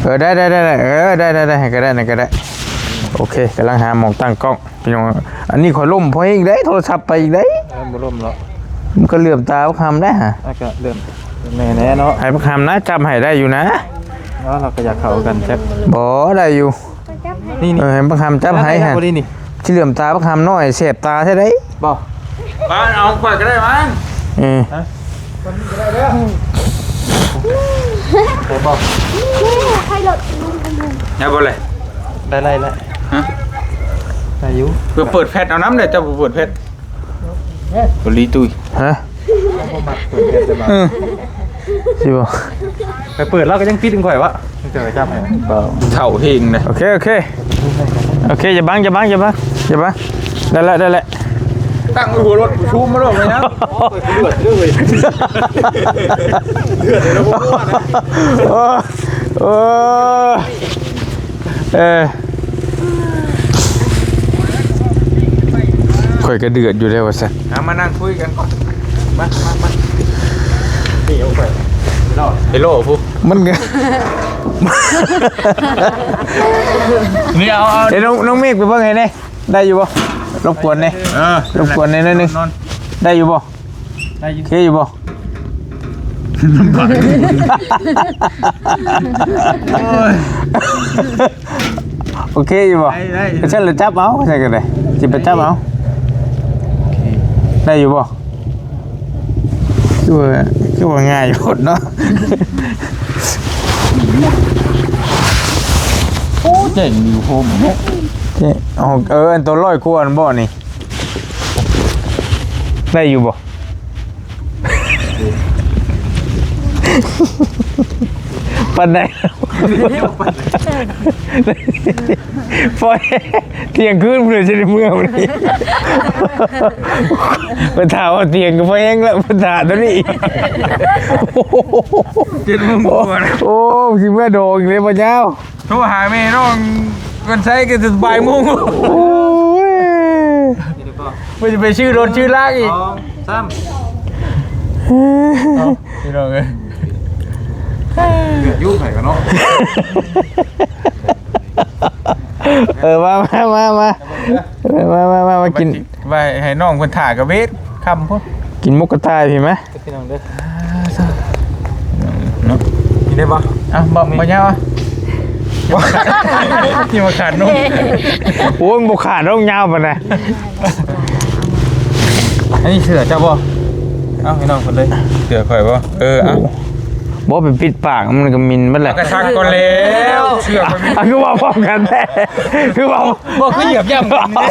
ເອີ ໄດ້ໆໆ ເອີ ໄດ້ໆໆ ໃຫ້ກໍໄດ້ ນັ້ນກໍໄດ້. ໂອເຄ ກຳລັງຫາໝ່ອງຕັ້ງກ້ອງ ພີ່ນ້ອງ. ອັນນີ້ຂ້ອຍລົ້ມພໍອີກເດ້ ໂທລະສັບໄປອີກເດ້. ເອີ ບໍ່ລົ້ມເນາະ ມັນກໍເຫຼືອມຕາບັກຫຳໄດ້ຫະ. ອ່ະ ກໍເຫຼືອມແນ່ໆເນາະ. ໃຫ້ບັກຫຳນະ ຈັບໃຫ້ໄດ້ຢູ່ນະ. ເນາະ ເຮົາກໍຢາກເຂົ້າກັນແຊບ. ບໍ່ ໄດ້ຢູ່. ນີ້ໆ ເອີ ໃຫ້ບັກຫຳຈັບໃຫ້ຫະ. ໄດ້ບໍ່ນີ້? ຊິເຫຼືອມຕາບັກຫຳນ້ອຍ ແສບຕາແທ້ໃດ໋. ບໍ່ ບ້ານເອົາຂ້ອຍກໍໄດ້ມັງ. ເອີ ໄດ້ບໍ່? ໄດ້ບໍ່ເລີຍ? ໄດ້ ໄດ້ແລ້ວ. ຮະ? ໄດ້ຢູ່. ເພື່ອເປີດແຟດເອົານຳເດ້ ເຈົ້າບໍ່ເປີດແຟດ. ບໍ່ລີຕຸ້ຍ. ຮະ? ເອີ ຊິບໍ່? ໄປເປີດລາວກໍຍັງປິດຂອງຂ້ອຍວະ. ເຈົ້າໄປຈັບໃຫ້ ເຖົ້າເຮງເດ້. ໂອເຄ ໂອເຄ ໂອເຄ ຢ່າບັງ ຢ່າບັງ ຢ່າບັງ ຢ່າບັງ. ໄດ້ແລ້ວ ໄດ້ແລ້ວ. ຕັ້ງໄວ້ຫົວລົດ ຊູມມາໂລດ ແມ່ນຫຍັງ? ເລືອດເດີເວີຍ ເລືອດເດີ ບໍ່ມ່ວນນະ. ໂອ້ ໂອ້ ເອີ ຂ້ອຍກໍເດືອດຢູ່ເດ້ວ່າຊັ້ນ. ເອົາ ມານັ່ງຄຸຍກັນກ່ອນ. ມາ ມາ ມາ. ນີ້ເອົາໄປ ເຮໂລຜູ້ ມັນກໍ ນີ້ເອົາ ເອົາ ເອີ ນ້ອງ ນ້ອງເມກໄປເບິ່ງໃຫ້ແດ່. ໄດ້ຢູ່ບໍ່? ລົບກວນແດ່. ເອີ ລົບກວນແດ່ໜ້ອຍໜຶ່ງ. ໄດ້ຢູ່ບໍ່? ໄດ້ຢູ່. ໂອເຄຢູ່ບໍ່? ລຳບາກ. ໂອ້ຍ ໂອເຄຢູ່ບໍ່? ໄດ້ ໄດ້. ຄັນຊັ້ນລະຈັບເອົາ ຊັ້ນກໍໄດ້ ຊິໄປຈັບເອົາ. ໂອເຄ ໄດ້ຢູ່ບໍ່? ຄືວ່າ ຄືວ່າງ່າຍໂພດເນາະ. ໂອ້ ເຈັງຢູ່ໂຮມເນາະ. ເອີ ອັນໂຕຮ້ອຍກວ່າອັນບໍ່ນີ້ ໄດ້ຢູ່ບໍ່? ປານໃດ? ພໍແຮງ ທ່ຽງຄືນພຸ້ນແຫຼະ ຊິໄດ້ເມືອມື້ນີ້. ໄປຖ້າວ່າທ່ຽງກໍພໍແຮງແລ້ວ ໄປຖ້າຕົວນີ້ອີກ. ເຈັດໂມງກວ່າແລ້ວ. ໂອ້ ຊິເມືອດອກອີກແລ້ວບໍ່ຍາວ. ໂທຫາແມ່ນ້ອງເກີນໄຊກໍຈະບ່າຍໂມງ. ໂອ້ຍ ເພິ່ນຈະໄປຊື້ລົດຊື້ລາງອີກ. ສອງ ສາມ ເອົາ ພີ່ນ້ອງເອີຍ ເດືອດຢູ່ໃຜກັນເນາະ. ເອີ ມາ ມາ ມາ ມາ ມາ ມາ ມາ ມາ ມາກິນ ໄວ້ໃຫ້ນ້ອງເພິ່ນຖ້າກະເວດຄ່ຳພຸ້ນ. ກິນໝູກກະທະພີ້ມາ. ພີ່ນ້ອງເດີ ເນາະ ກິນໄດ້ບໍ່? ເອົາ ບໍ່ ບໍ່ຍາວ ບໍ່ຂາດນົມ. ໂອ້ຍ ບໍ່ຂາດນົມຍາວປານໃດ. ອັນນີ້ເສື້ອເຈົ້າບໍ່? ເອົາ ໃຫ້ນ້ອງເພິ່ນເລີຍ. ເສື້ອຂ້ອຍບໍ່? ເອີ ເອົາ. ບໍ່ ໄປປິດປາກ ມັນກໍໝິ່ນໝົດແຫຼະ. ກະຊັກກ່ອນແລ້ວ ເສື້ອຂ້ອຍໝິ່ນ. ອ່ະ ຄືເວົ້າພ້ອມກັນແທ້ ຄືເວົ້າ ບໍ່ ຄືຢຽບຢ້ຳກັນນີ້.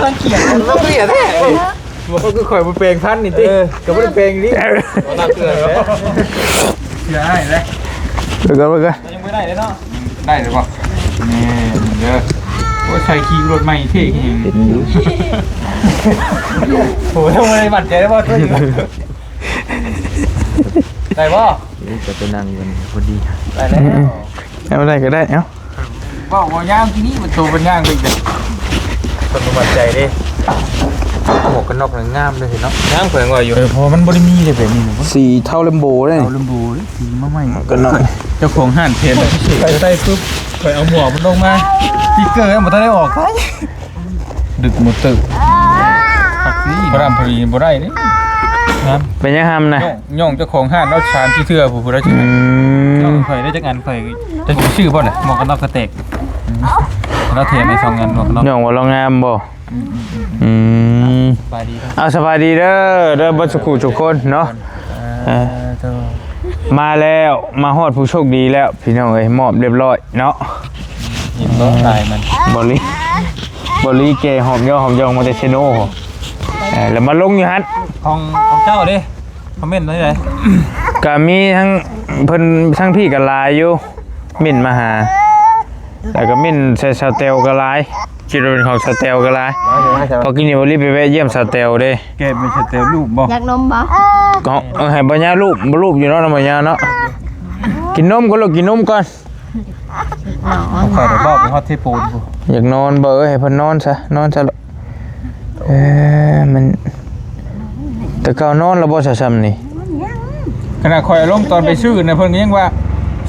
ມັນກຽດ ມັນກຽດແທ້. ບໍ່ ຄືຂ້ອຍບໍ່ແປງພັນນີ້ຕິ. ເອີ ກໍບໍ່ໄດ້ແປງນີ້. ເອີ ບໍ່ນັບເທື່ອແລ້ວ ເຊື່ອອ້າຍແລ້ວ. ເບິ່ງກ່ອນ ເບິ່ງກ່ອນ ຍັງບໍ່ໄດ້ເດ້ເນາະ. ໄດ້ແລ້ວບໍ່? ນີ້ເດີ. ໂອ້ຍ ໃສ່ຂີ່ລົດໃໝ່ເທ່ແຮງ. ໂອ້ຍ ບໍ່ໄດ້ໝັ້ນໃຈໄດ້ບໍ່? ໄດ້ບໍ່? ນີ້ກໍໄປນັ່ງຢູ່ພໍດີ. ໄດ້ແລ້ວ. ເອົາໄດ້ກໍໄດ້ ເອົາ. ເວົ້າບໍ່ຍາວທີ່ນີ້ ມັນໂຕເປັນຍ່າງໄປອີກເດ້. ເພິ່ນບໍ່ໝັ້ນໃຈເດ້. ໝວກກັນນັອກນີ້ງາມເດ້ເນາະ. ງາມ ຂ້ອຍວ່າຢູ່. ເອີ ເພາະວ່າມັນບໍ່ໄດ້ມີເດ້ແບບນີ້ນະ. ສີເທົາແລມໂບເດ້. ເທົາແລມໂບເດ້ ສີມາໃໝ່. ໝວກກັນນັອກ ເຈົ້າຂອງຮ້ານເພນ ໄປໃສ່ປຶບ ຂ້ອຍເອົາໝວກມັນລົງມາ ສະຕິກເກີຍັງບໍ່ທັນໄດ້ອອກໃສ່. ດຶກໝົດຕຶກ ຄັກນີ້ ພະລາມພະລີບໍ່ໄດ້ເດ້. ເປັນຫຍັງຫຳນະ? ຍ້ອງ ຍ້ອງເຈົ້າຂອງຮ້ານເອົາສາມສີ່ເທື່ອພຸ້ນ ຜູ້ໃດຊິ ອືມ ຍ້ອງຂ້ອຍໄດ້ຈັກອັນ ຂ້ອຍຈະຊື້ບໍ່ລະ ໝວກກັນນັອກກະແຕກ. ອືມ ລາວແຖມໃຫ້ສອງອັນ ໝວກກັນນັອກ. ຍ້ອງວ່າລາວງາມບໍ່? ອືມ ອືມ ອືມ ສະບາຍດີເດີ. ເອົາ ສະບາຍດີເດີ ເດີ ເບິດສຸຂູທຸກຄົນເນາະ. ເອີ ເອີ ມາແລ້ວ ມາຮອດຜູ້ໂຊກດີແລ້ວ ພີ່ນ້ອງເອີຍ ມອບຮຽບຮ້ອຍເນາະ. ເຫັນບໍ່ ລາຍມັນ ບໍລິ ບໍລິແກ່ຫອມຍໍຫອມຢອງມາແຕ່ເຊໂນ. ເອີ ແລ້ວມາລົງຢູ່ຫັ້ນ ຂອງ ຂອງເຈົ້າເດ້. ຄອມເມັນວ່າໃດ? ກະມີທັງເພິ່ນ ທັງພີ້ກະຫຼາຍຢູ່ ເມັນມາຫາ ແລ້ວກະເມັນໃສ່ສາວແຕວກະຫຼາຍ. ຄິດວ່າເປັນຂອງສາວແຕວກໍຫຼາຍ. ມາເດີ ມາເດີ ພໍກິນນີ້ບໍ່ລີບໄປແວະຢ້ຽມສາວແຕວເດ້. ແກເປັນສາວແຕວລູບບໍ່? ຢາກນົມບໍ່? ກໍ ເອີ ໃຫ້ບໍ່ຍາວລູບ ບໍ່ລູບຢູ່ເນາະ ນຳບໍ່ຍາວເນາະ. ກິນນົມກ່ອນລູກ ກິນນົມກ່ອນ. ເອົາຂ້ອຍໄປບອກໄປຮອດເທໂປນພຸ້ນ. ຢາກນອນບໍ່ເອີຍ? ໃຫ້ເພິ່ນນອນຊະ ນອນຊະລູກ. ເອີ ມັນ ແຕ່ເກົ່ານອນແລ້ວບໍ່ຊະຊ່ຳນີ້? ຂະໜາດຂ້ອຍເອົາລົງຕອນໄປຊື້ນະ ເພິ່ນກໍຍັງວ່າ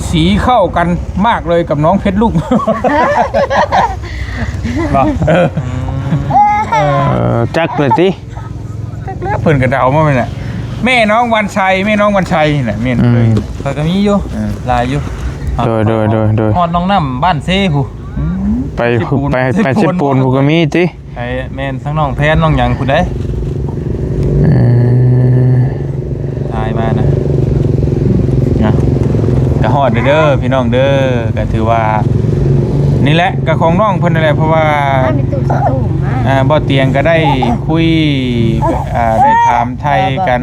ສີເຂົ້າກັນມາກເລີຍກັບນ້ອງເພັດລຸງ ເນາະ. ເອີ ເອີ ຈັກເລີຍຕິ ຈັກແລ້ວ ເພິ່ນກໍເດົາມາແມ່ນແຫຼະ ແມ່ນ້ອງວັນໄຊ ແມ່ນ້ອງວັນໄຊນີ້ແຫຼະ ແມ່ນ ອືມ ເລີຍ ຂ້ອຍກໍມີຢູ່ ເອີ ຫຼາຍຢູ່ ໂດຍ ໂດຍ ໂດຍ ໂດຍ ຮອດໜອງນ້ຳບ້ານເຊພຸ້ນ ອືມ ໄປ ໄປ ໄປເຊໂປນພຸ້ນກໍມີຕິ. ໄອ້ແມ່ນທັງນ້ອງແພນນ້ອງຫຍັງພຸ້ນເດ້ ເອີ ຖ່າຍມານະ ນະ ກະຮອດເດີພີ່ນ້ອງເດີ ກະຖືວ່າ ນີ້ແຫຼະ ກະຂອງນ້ອງເພິ່ນນັ້ນແຫຼະ ເພາະວ່າ ອ່າ ບໍ່ຕຽງກະໄດ້ຄຸຍ ອ່າ ໄດ້ຖາມໄຖ່ກັນ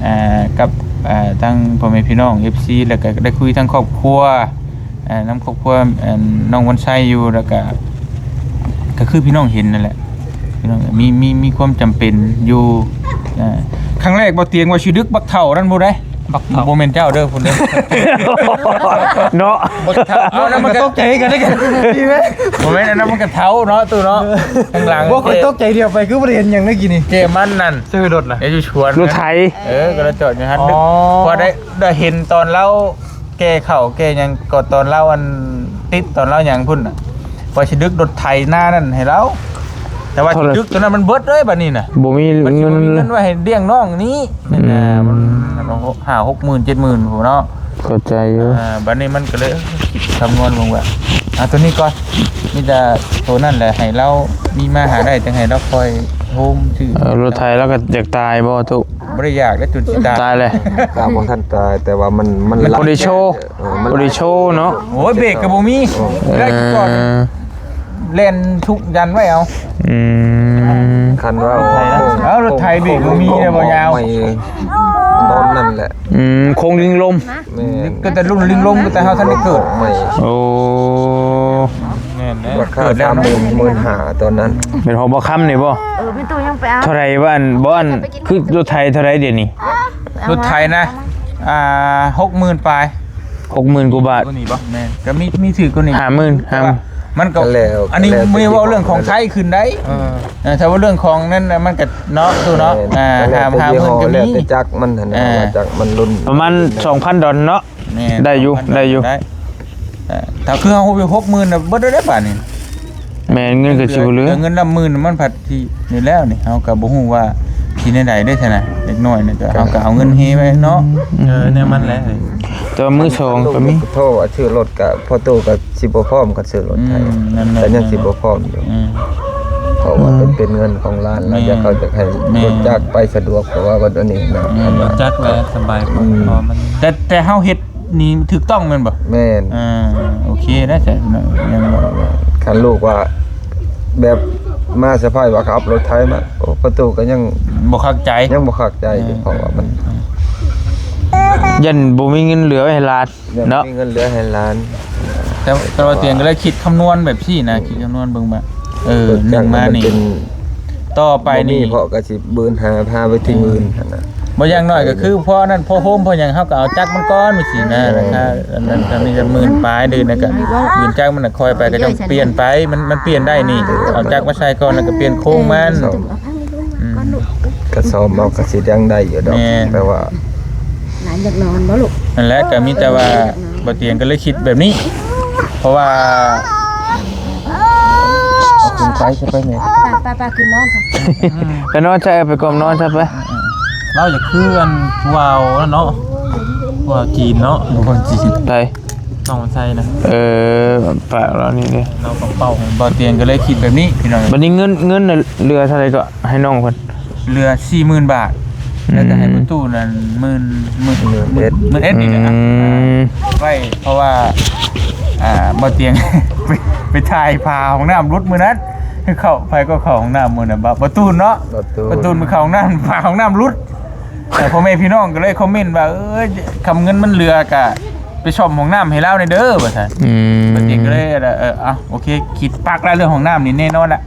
ອ່າ ກັບ ອ່າ ທັງພໍ່ແມ່ພີ່ນ້ອງ ເອັຟຊີ ແລ້ວກະໄດ້ຄຸຍທັງຄອບຄົວ ອ່າ ນຳຄອບຄົວ ອັນ ນ້ອງວັນໄຊຢູ່ ແລ້ວກະ ກໍຄືພີ່ນ້ອງເຫັນນັ້ນແຫຼະ ພີ່ນ້ອງ ມີ ມີ ມີຄວາມຈຳເປັນຢູ່ ອ່າ ຄັ້ງແລກບໍ່ຕຽງວ່າຊິດຶກບັກເຖົ້ານັ້ນພຸ້ນໃດ໋ ບັກເຖົ້າ ບໍ່ແມ່ນເຈົ້າເດີພຸ້ນເດີ ເນາະ ບັກເຖົ້າ ເອົາ ແລ້ວມັນກໍຕົກໃຈກັນເດ້ ບໍ່ແມ່ນ ອັນນັ້ນມັນກໍເຖົ້າເນາະ ຕູ້ເນາະ ຂ້າງຫຼັງ ບໍ່ ຂ້ອຍຕົກໃຈ ດຽວໄປຄືບໍ່ໄດ້ເຫັນຫຍັງເດ້ກີ້ນີ້ ເກມມັນນັ້ນ ຊື້ລົດນະ ເອີ ຢູ່ສວນ ລົດໄຖ ເອີ ກໍລະຈອດຢູ່ຫັ້ນ ອໍ ພໍໄດ້ ໄດ້ເຫັນຕອນລາວ ແກ່ເຂົ້າແກ່ຫຍັງ ກໍຕອນລາວອັນຕິດ ຕອນລາວຫຍັງພຸ້ນນະ ວ່າຊິດຶກລົດໄຖນານັ້ນໃຫ້ລາວ ແຕ່ວ່າ ເທົ່າໃດ ຊິດຶກຕົວນັ້ນມັນເບິດເລີຍບາດນີ້ນະ ບໍ່ມີເງິນ ບໍ່ມີເງິນໄວ້ໃຫ້ລ້ຽງນ້ອງນີ້ ອືມ ນັ້ນນະ ມັນຫ້າຫົກໝື່ນ ເຈັດໝື່ນພຸ້ນເນາະ ເຂົ້າໃຈຢູ່ ອ່າ ບາດນີ້ມັນກໍເລີຍຄິດຄຳນວນເບິ່ງວ່າ ເອົາຕົວນີ້ກ່ອນ ມີແຕ່ຕົວນັ້ນແຫຼະ ໃຫ້ລາວມີມາຫາໄດ້ ຈັ່ງໃຫ້ລາວຄ່ອຍໂຮມຊື້ ເອີ ລົດໄຖລາວກໍຢາກຕາຍບໍ່ ຕູ້? ບໍ່ໄດ້ຢາກເດ້ ຈົນຊິຕາຍ ຕາຍແລ້ວ ກະບໍ່ທັນຕາຍ ແຕ່ວ່າມັນ ມັນ ມັນບໍ່ໄດ້ໂຊ ເອີ ມັນບໍ່ໄດ້ໂຊເນາະ ໂອ້ຍ ເບຣກກໍບໍ່ມີ ເອີ ແລ້ວກ່ອນ ເອີ ແລ່ນທຸກຢັນໄວ້ເອົາ ອືມ ຄັນວ່າ ເອົາ ລົດໄຖເບຣກບໍ່ມີເດ້ ບໍ່ຍາວ ຕອນນັ້ນແຫຼະ ອືມ ໂຄ້ງລິງລົມ ແມ່ນ ກໍແຕ່ລຸ້ນລິງລົມ ກໍແຕ່ເຮົາທັນໄດ້ເກີດ ໂອ້ ແມ່ນແຫຼະ ລາຄາ ເກີດແລ້ວເນາະ ສາມໝື່ນ ໝື່ນຫ້າ ຕອນນັ້ນ ແມ່ນຂອງບໍ່ຄຳນີ້ບໍ່? ເອີ ແມ່ຕູ້ຍັງໄປເອົາ ເທົ່າໃດວ່າ ອັນ ບໍ່ ອັນ ຄືລົດໄຖເທົ່າໃດດຽວນີ້? ລົດໄຖນະ ອ່າ ຫົກໝື່ນປາຍ ຫົກໝື່ນກວ່າບາດ ຕົວນີ້ບໍ່? ແມ່ນ ກໍມີ ມີຖືກກວ່ານີ້ ຫ້າໝື່ນ ຫ້າ ມັນກໍ ກໍແລ້ວ ອັນນີ້ ກໍແລ້ວ ບໍ່ໄດ້ເວົ້າເລື່ອງຂອງໄທຂຶ້ນໄດ໋ ເອີ ເອີ ຖ້າວ່າເລື່ອງຂອງນັ້ນນະ ມັນກໍເນາະ ຕູ້ເນາະ ແມ່ນ ອ່າ ກໍແລ້ວແຕ່ ຫ້າ ຫ້າໝື່ນກໍມີ ແລ້ວແຕ່ຈັກມັນຫັ້ນນະ ອ່າ ວ່າຈັກມັນລຸ້ນ ປະມານສອງພັນດອນເນາະ ແມ່ນ ໄດ້ຢູ່ ໄດ້ຢູ່ ໄດ້ ເອີ ຖ້າຄືເຮົາຫົກໝື່ນນະ ເບິດແລ້ວເດ້ບາດນີ້ ແມ່ນ ເງິນກໍຊິບໍ່ເຫຼືອ ເງິນນຳໝື່ນມັນພັດທີ່ນີ້ແລ້ວນີ້ ເຮົາກໍບໍ່ຮູ້ວ່າຊິແນວໃດເດ້ຊັ້ນນະ ເດັກນ້ອຍນີ້ກໍ ເຮົາກໍເອົາເງິນເຮໄວ້ເນາະ ເອີ ແນວມັນແຫຼະ ແຕ່ວ່າມືສອງກໍມີ ໂທວ່າຊື້ລົດກໍ ພໍ່ຕູ້ກໍຊິບໍ່ພ້ອມກັນຊື້ລົດໄຖ ອືມ ນັ້ນແຫຼະ ກໍຍັງຊິບໍ່ພ້ອມຢູ່ ອືມ ເພາະວ່າ ອືມ ມັນເປັນເງິນຂອງຫຼານ ແລ້ວ ແມ່ນ ຢາກ ເຂົາຢາກໃຫ້ ແມ່ນ ລົດຈັກໄປສະດວກ ເພາະວ່າວັນນີ້ນະ ອືມ ລົດຈັກແຫຼະສະບາຍກວ່າ ອືມ ເນາະ ມັນ ແຕ່ ແຕ່ເຮົາເຮັດ ນີ້ຖືກຕ້ອງແມ່ນບໍ່? ແມ່ນ ອ່າ ໂອເຄໄດ້ຊັ້ນເນາະ ຍັງ ຄັນລູກວ່າແບບມາສະພາຍວ່າຂັບລົດໄຖມາ ໂອ້ ພໍ່ຕູ້ກໍຍັງບໍ່ຄັກໃຈ ຍັງບໍ່ຄັກໃຈ ເອີ ເພາະວ່າມັນ ຢ້ານບໍ່ມີເງິນເຫຼືອໄວ້ໃຫ້ຫຼານເນາະ ບໍ່ມີເງິນເຫຼືອໃຫ້ຫຼານ ແຕ່ ແຕ່ວ່າຕຽງກໍເລີຍຄິດຄຳນວນແບບຊີ້ນະ ອືມ ຄິດຄຳນວນເບິ່ງວ່າ ເອີ ໜຶ່ງມານີ້ ຕໍ່ໄປນີ້ ບໍ່ມີເພາະກໍຊິບືນຫາ ຫາໄປທີ່ອື່ນຫັ້ນນະ ບໍ່ ຢ່າງໜ້ອຍກໍຄືພໍນັ້ນ ພໍໂຮມພໍຫຍັງ ເຮົາກໍເອົາຈັກມັນກ່ອນ ຈັ່ງຊີ້ນະ ລາຄາອັນນັ້ນກໍມີແຕ່ໝື່ນປາຍເດ້ ແລ້ວກໍບືນຈັກມັນຄ່ອຍໄປ ກໍຕ້ອງປ່ຽນໄປ ມັນ ມັນປ່ຽນໄດ້ນີ້ ເອົາຈັກມາໃສ່ກ່ອນ ແລ້ວກໍປ່ຽນໂຄງມັນ ອືມ ກໍສ້ອມເອົາ ກໍຊິຍັງໄດ້ຢູ່ດອກ ແມ່ນ ແຕ່ວ່າ ຫຼານຢາກນອນບໍ່ລູກ? ນັ້ນແຫຼະ ກໍມີແຕ່ວ່າ ບໍ່ຕຽງກໍເລີຍຄິດແບບນີ້ ເພາະວ່າ ເອົາຂຶ້ນໄປຊະໄປແມ່ ໄປ ໄປ ໄປຂຶ້ນນອນຊະ ໄປນອນຊະ ເອີ ໄປກ້ອມນອນຊະໄປ ລາວຢາກຄືອັນຜູ້ບ່າວນັ້ນເນາະ ຜູ້ບ່າວຈີນເນາະ ຜູ້ບ່າວຈີນ ໃຜ? ນ້ອງວັນໄຊນະ ເອີ ປະລາວນີ້ເດ້ ລາວກໍເປົ່າ ບໍ່ຕຽງກໍເລີຍຄິດແບບນີ້ພີ່ນ້ອງ ບັດນີ້ເງິນ ເງິນນະເຫຼືອເທົ່າໃດກໍໃຫ້ນ້ອງເພິ່ນ? ເຫຼືອສີ່ໝື່ນບາດ ອືມ ແລ້ວກໍໃຫ້ປະຕູນັ້ນໝື່ນ ໝື່ນ ໝື່ນເອັດ ໝື່ນເອັດນີ້ແຫຼະ ອືມ ໄວ້ ເພາະວ່າ ອ່າ ບໍ່ຕຽງ ໄປ ໄປຖ່າຍຜ້າຫ້ອງນ້ຳຫຼຸດມື້ນັ້ນ ເຂົ້າ ໃຜກໍເຂົ້າຫ້ອງນ້ຳມື້ນັ້ນ ປະຕູນເນາະ ປະຕູນ ປະຕູນໄປເຂົ້າຫ້ອງນ້ຳ ຜ້າຫ້ອງນ້ຳຫຼຸດ ເອີ ພໍ່ແມ່ພີ່ນ້ອງກໍເລີຍຄອມເມັນວ່າ ເອີຍ ຄຳເງິນມັນເຫຼືອກະໄປສ້ອມຫ້ອງນ້ຳໃຫ້ລາວແດ່ເດີ ວ່າຊັ້ນ ອືມ ປະຕິກກໍເລີຍ ເອີ ເອົາ ໂອເຄ ຄິດປັກແລ້ວ ເລື່ອງຫ້ອງນ້ຳນີ້ແນ່ນອນລະ